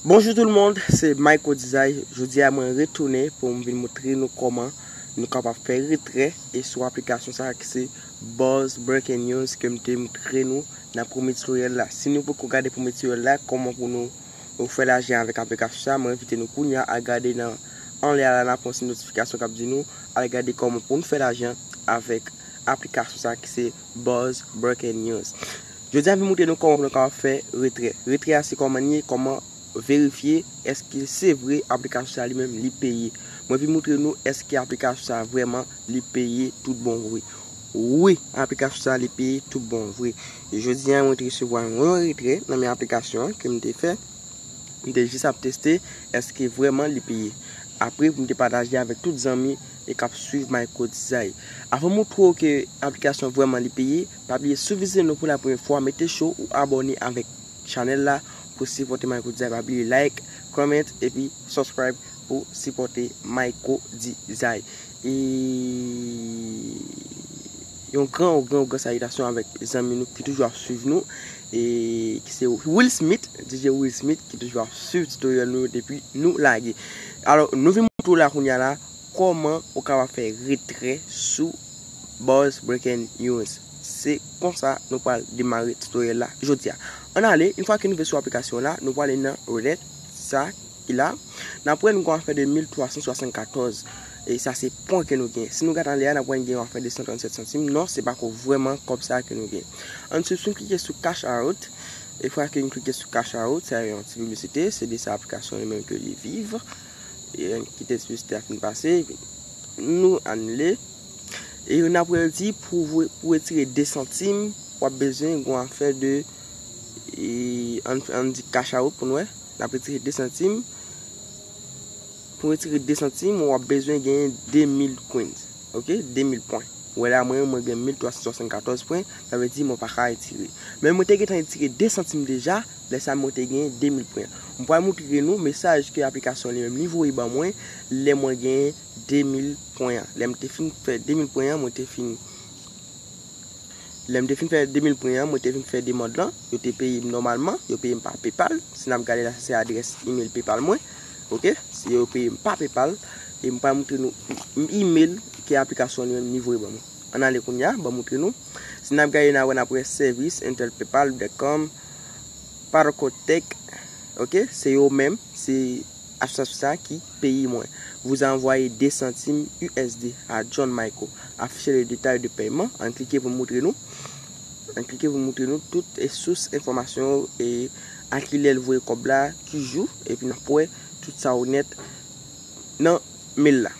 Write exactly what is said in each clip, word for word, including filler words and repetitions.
Bonjou tout moun, se Myco Design. Jodi a mwen retounen pou m vin moutre nou kòman nou kapab fè retrè e sou aplikasyon sa ki se Buzz Breaking News ke m te moutre nou nan premye tutorial la. Si nou poko gade premye tutorial la, kòman pou nou, nou fè lajan avèk aplikasyon sa, mwen envite nou kounye a al gade nan anlè a la, n ap wè yon ti notifikasyon k ap di nou al gade kòman pou nou fè lajan avèk aplikasyon sa ki se Buzz Breaking News. Jodi a m vin moutre nou kòman pou nou kapab fè retrè. Retrè a se kòman li ye, kòman verifye èske se vre aplikasyon sa li menm li peye. Mwen vin moutre nou èske aplikasyon sa vrèman li peye tout bon vre. Wi, aplikasyon sa li peye tout bon vre. E jodi a mwen te resevwa yon retrè nan men aplikasyon an ke m te fè. M te jis ap teste èske vrèman li peye. Apre pou m te pataje avèk tout zanmi e k ap swiv Myco Design. Avan m moutre w ke aplikasyon vrèman li peye, pa bliye si w vizite nou pou la premyè fwa, mete cho ou abòne avèk chanèl la pou sipòte Myco Design. Pa bliye like, comment epi subscribe pou sipòte Myco Design. E yon gran, yon gran, yon gran salitasyon avèk zanmi nou ki toujou ap swiv nou, e ki se Will Smith, D J Will Smith, ki toujou ap swiv tutorial nou yo depi nou lage. Alò, nou vin moutre w la kounye a la, kòman ou kapab fè retrè sou Buzz Breaking News. Se konsa nou pral demare tutorial la jodi a. Ann ale, yon fwa ke nou rive sou aplikasyon la, nou prale nan wallet sa ki la. N ap wè nou gen yon afè de mil twa san swasannkatòz. E sa se pwen ke nou gen. Si nou gade anlè a, n ap wè n gen yon afè de san trannsèt santim. Non, se pako vrèman kòb sa ke nou gen. Ann swiv, si nou klike sou Cash Out. E fwa ke nou klike sou Cash Out, sa yon ti piblisite, se de sa aplikasyon li menm ke li viv. E ann kite piblisite a fin pase, epi nou anile. E n ap wè l di pou vwe-, pou retire de santim, w ap bezwen gen yon afè de, e, ann, ann di Cash Out pou n wè. N ap retire de santim. Pou retire de santim, w ap bezwen genyen de mil coins. Ok? De mil pwen. Ou wè la, mwen, mwen gen mil twa san swasannkatòz pwen. Sa vle di mwen pa ka retire. Men mwen te gentan retire de santim deja. Lè sa, mwen te genyen de mil pwen. Mwen pral moutre nou mesaj ke aplikasyon li menm li voye ban mwen lè mwen genyen de mil pwen an. Lè m te fin fè de mil pwen an, mwen te fin Lè m te fin fè de mil pwen an, mwen te fin fè demann lan, yo te peye m nòmalman, yo peye m pa PayPal. Si n ap gade la, sa se adrès email PayPal mwen. Ok? Si yo peye m pa PayPal, e m pral moutre nou email ke aplikasyon li menm li voye ban mwen. Ann ale kounye a, ban m moutre nou. Si n ap gade, n a wè, n ap wè service, Intel, PayPal, Breadcom, Paracotech. Ok? Se yo menm, se asosyasyon sa ki peye mwen. Vous envoyez de santim U S D à John Myco. Afficher les détails de paiement. Ann klike pou moutre nou. Ann klike pou moutre nou tout e sous enfòmasyon yo e a kilè l voye kòb la, ki jou, epi n ap wè tout sa yo nèt nan mail la.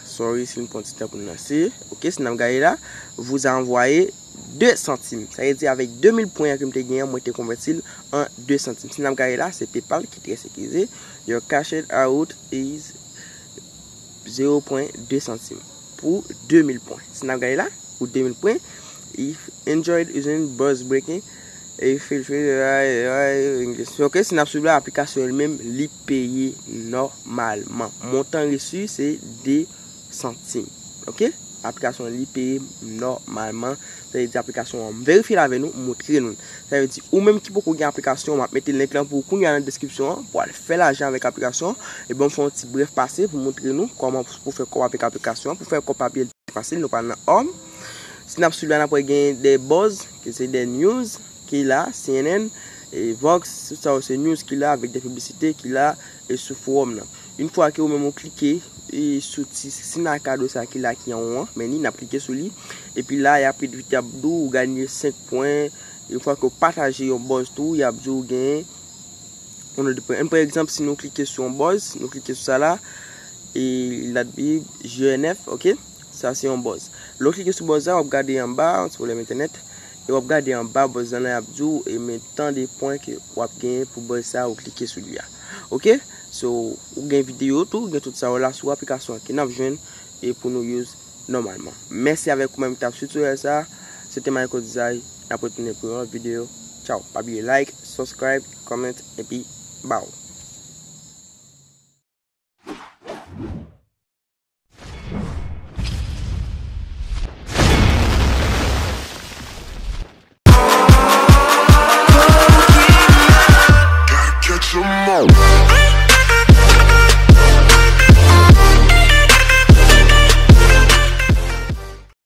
Sorry si n pran ti tan pou n lanse. Ok, si n ap gade la, vous envoyez de santim. Sa vle di avèk de mil pwen an ke m te genyen, mwen te konvèti l an de santim. Si n ap gade la, se PayPal ki trè sekirize. Your cash out is zero pwen de santim pou de mil pwen. Si n ap gade la, pou de mil pwen, if enjoyed using Buzz Breaking, e feel free, ok, si n ap swiv la, aplikasyon li menm, li peye nòmalman. Montan resi, se de santim. Ok? Aplikasyon li peye nòmalman. Sa vle di aplikasyon an. M verifye l avè nou, m moutre nou. Sa vle di ou menm ki poko gen aplikasyon, m ap mete link lan pou ou kounye a nan deskripsyon an, pou al fè lajan avèk aplikasyon. E bon, m fè yon ti brèf pase pou moutre nou kòman pou fè kòb avèk aplikasyon an, pou fè kòb pa pi fasil, nou pral nan home. Si n ap swiv la, n ap wè gen de buzz, ki se de news, ki la, C N N, e Vox, tout sa yo se news ki la, avèk de piblisite ki la, e sou forum nan. Yon fwa ke ou menm ou klike, e sou ti sign a kado sa ki la, ki anwo an, men li, n ap klike sou li. Epi la, y ap vit, y ap di w ou ganye senk pwen. Yon fwa ke ou pataje yon buzz tou, y ap di w ou genyen yon nòt de pwen. Ann pran egzanp, si nou klike sou yon buzz, nou klike sou sa la, e Latbib, G N F, ok? Sa se yon buzz. Lè w klike sou buzz la, w ap gade anba, yon ti pwoblèm entènèt, e w ap gade anba buzz la, y ap di w, e men tan de pwen ke w ap genyen pou buzz sa ou klike sou li a. Ok? So, ou gen videyo tou, ou gen tout sa yo la sou aplikasyon an ke n ap jwenn e pou nou use nòmalman. Mèsi avèk ou menm ki t ap swiv tutorial sa. Se te Myco Design. N ap retounen pou yon lòt videyo. Tchao. Pa bliye like, subscribe, comment, epi baw.